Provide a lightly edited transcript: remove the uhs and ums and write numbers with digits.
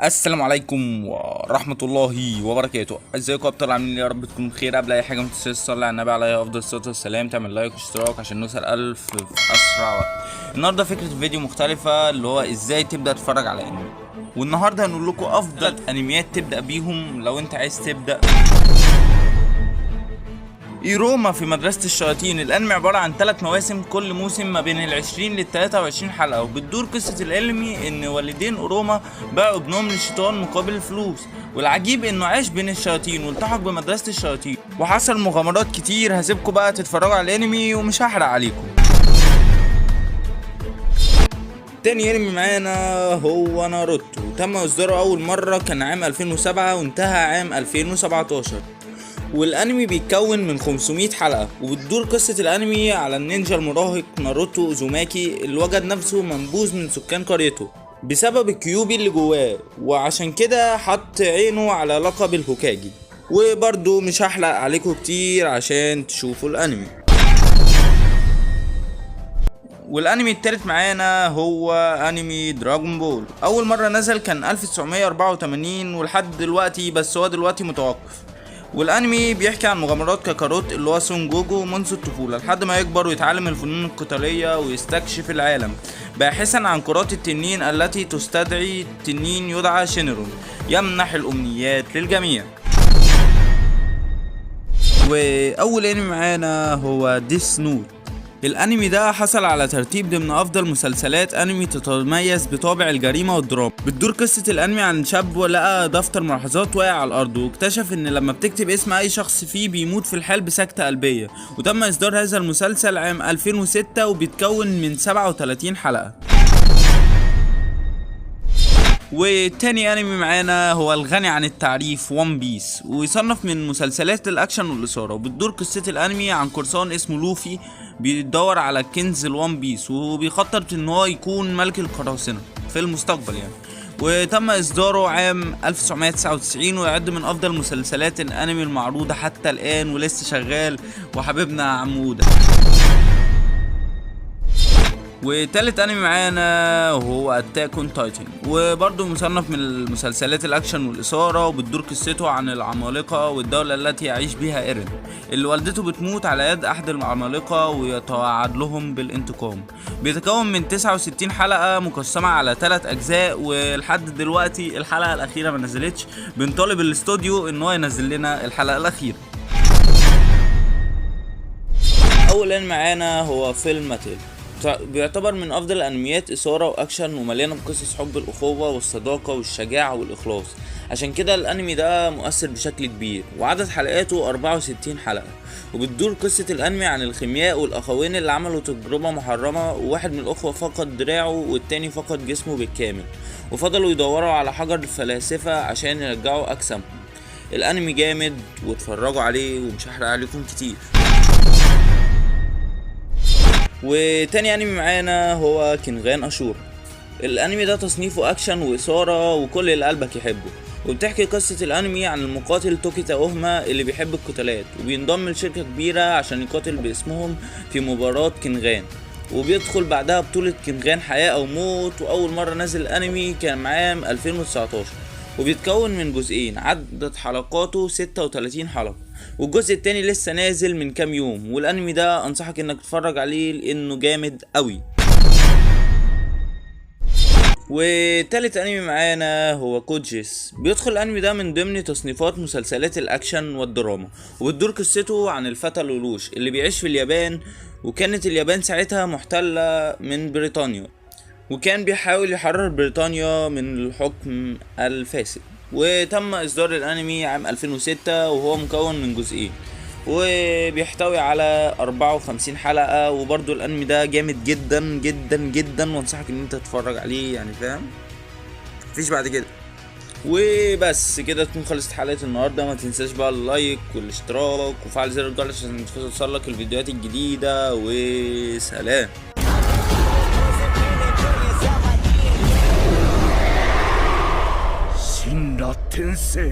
السلام عليكم ورحمة الله وبركاته. ازيكم يا ابطال؟ عاملين ايه؟ يا رب تكونوا بخير. قبل اي حاجة ما تنساش تصلي على النبي عليه افضل الصلاة والسلام، تعمل like واشتراك عشان نوصل 1000 في اسرع وقت. النهارده فكرة الفيديو مختلفة، اللي هو ازاي تبدأ تتفرج على انمي. والنهارده هنقول لكم افضل انميات تبدأ بيهم لو انت عايز تبدأ. إيروما في مدرسة الشياطين. الأنمي عبارة عن 3 مواسم، كل موسم ما بين 20 لل 23 حلقة. وبتدور قصة الأنمي إن والدين إيروما باعوا ابنهم للشيطان مقابل الفلوس، والعجيب إنه عاش بين الشياطين والتحق بمدرسة الشياطين وحصل مغامرات كتير. هسيبكم بقى تتفرجوا على الأنمي ومش هحرق عليكم. تاني انمي معانا هو ناروتو. تم اصداره اول مرة كان عام 2007 وانتهى عام 2017. والانمي بيتكون من 500 حلقة، وبتدور قصة الانمي على النينجا المراهق ناروتو اوزوماكي اللي وجد نفسه منبوذ من سكان قريته بسبب الكيوبي اللي جواه، وعشان كده حط عينه على لقب الهوكاجي. وبرضه مش هحرق عليكم كتير عشان تشوفوا الانمي. والانمي التالت معانا هو انمي دراجون بول. اول مرة نزل كان 1984 ولحد دلوقتي، بس هو دلوقتي متوقف. والانمي بيحكي عن مغامرات كاكاروت اللي هو سون جوجو منذ الطفولة لحد ما يكبر ويتعلم الفنون القتالية ويستكشف العالم، باحثا عن كرات التنين التي تستدعي تنين يدعى شينرون يمنح الامنيات للجميع. واول انمي معانا هو Death Note. الانمي ده حصل على ترتيب ضمن افضل مسلسلات انمي تتميز بطابع الجريمه والدراما. بتدور قصه الانمي عن شاب ولقى دفتر ملاحظات واقع على الارض، واكتشف ان لما بتكتب اسم اي شخص فيه بيموت في الحال بسكته قلبيه. وتم اصدار هذا المسلسل عام 2006 وبيتكون من 37 حلقه. وتاني انمي معانا هو الغني عن التعريف One Piece، ويصنف من مسلسلات الاكشن والاثاره. وبتدور قصه الانمي عن قرصان اسمه لوفي بيدور على كنز ال One Piece، وبيخطط ان هو يكون ملك القراصنه في المستقبل يعني. وتم اصداره عام 1999 ويعد من افضل مسلسلات الانمي المعروضه حتى الان ولسه شغال، وحبيبنا عم اودا. وتالت انمي معانا وهو Attack on Titan، وبرضه مصنف من المسلسلات الاكشن والاثاره. وبتدور قصته عن العمالقه والدوله التي يعيش بها ايرين اللي والدته بتموت على يد احد العمالقه ويتوعد لهم بالانتقام. بيتكون من 69 حلقه مقسمه على 3 اجزاء، ولحد دلوقتي الحلقه الاخيره ما نزلتش. بنطالب الاستوديو ان هو ينزل لنا الحلقه الاخيره. اول انمي معانا هو Full Metal. بيعتبر من افضل الانميات اثاره واكشن ومليانه بقصص حب الاخوه والصداقه والشجاعه والاخلاص، عشان كده الانمي ده مؤثر بشكل كبير. وعدد حلقاته 64 حلقه. وبتدور قصه الانمي عن الخيمياء والاخوين اللي عملوا تجربه محرمه، وواحد من الاخوه فقد دراعه والتاني فقد جسمه بالكامل، وفضلوا يدوروا على حجر الفلاسفه عشان يرجعوا اجسامهم. الانمي جامد واتفرجوا عليه ومش هحرق عليكم كتير. وتاني انمي معانا هو كينغان اشورا. الانمي ده تصنيفه اكشن واثاره وكل اللي قلبك يحبه. وبتحكي قصة الانمي عن المقاتل توكيتا اوهما اللي بيحب القتالات وبينضم لشركة كبيرة عشان يقاتل باسمهم في مباراة كينغان، وبيدخل بعدها بطولة كينغان حياة او موت. واول مرة نزل الانمي كان عام 2019، وبيتكون من جزئين، عدد حلقاته 36 حلقة، والجزء التاني لسه نازل من كام يوم. والانمي ده انصحك انك تتفرج عليه لانه جامد قوي. وتالت انمي معانا هو Code Geass. بيدخل الانمي ده من ضمن تصنيفات مسلسلات الاكشن والدراما، وبتدور قصته عن الفتى لولوش اللي بيعيش في اليابان، وكانت اليابان ساعتها محتلة من بريطانيا، وكان بيحاول يحرر بريطانيا من الحكم الفاسد. وتم اصدار الانمي عام 2006 وهو مكون من جزئين وبيحتوي على 54 حلقة. وبرضو الانمي ده جامد جدا جدا جدا، وانصحك ان انت تتفرج عليه يعني، فاهم؟ مفيش بعد كده. وبس كده تكون خلصت حلقة النهاردة. ما تنساش بقى ال like والاشتراك وفعل زر الجرس عشان توصلك الفيديوهات الجديدة، وسلام. 神羅転生。